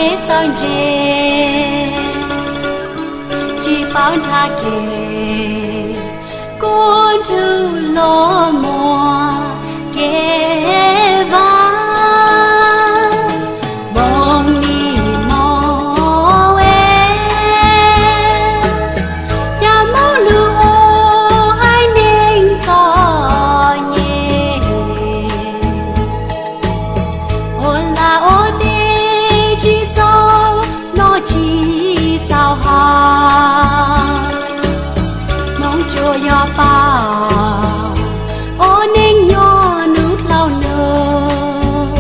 kev txawj ntse, tsis paub nrhab kev, kua nrug los muag kev vaj. Moog nim moog es, cas moog lug ua haiv neeg txom nyem, ua laj ua teb tsis txaus noj tsis txaus haus. Moog tsuas yog paub ua neej nyob nub dlhau nub,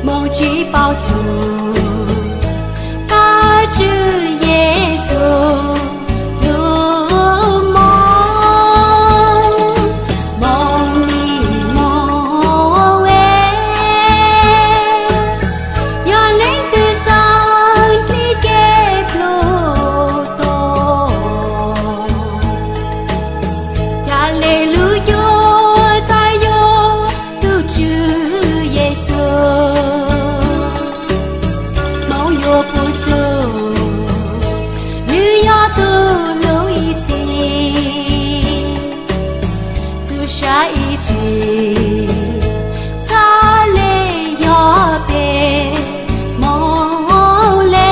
moog tsis paub txug Vajtswv Yexus lug moog. Moog nim moog es, yog leej twg xaav dlib kev plhu tuag, ca le lub cuab txhaj yuav tug Tswv Yexus. Moog yuav pum txug nwg yog tug lug ib txhis, txuj sa ib txhis txhaj le yog peb moog le.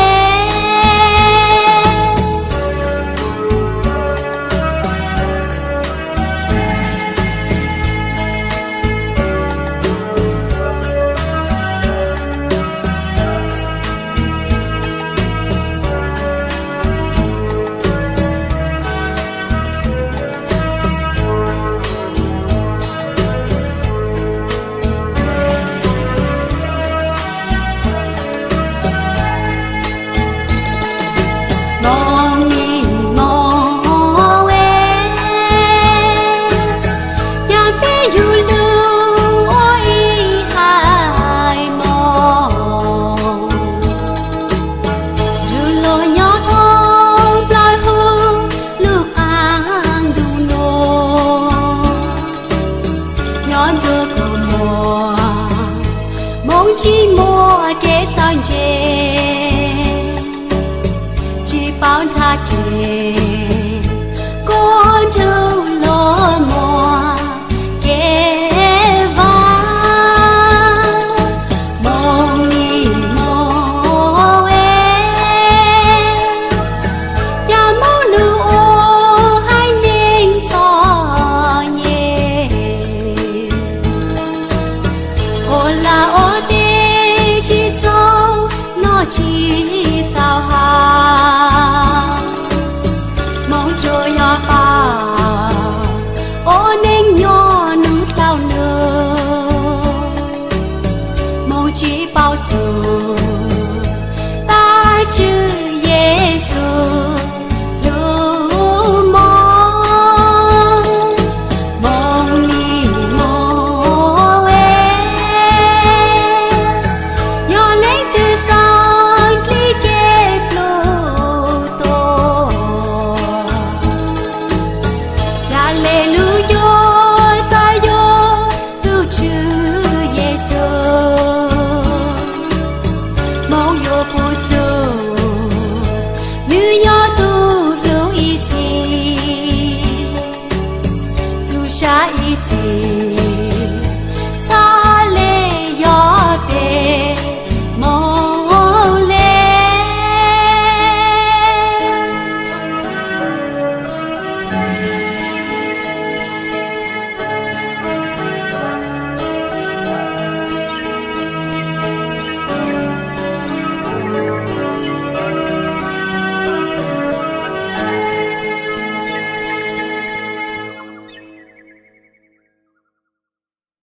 Moog nim moog es, ca peb yug lug ua ib haiv moog, nrug luag nyob thoob plaws huv lub qaab ntuj nuav. Nyob ntxuag kua muag, moog tsis muaj kev txawj ntse, tsis paub nrhab kev, kua nrug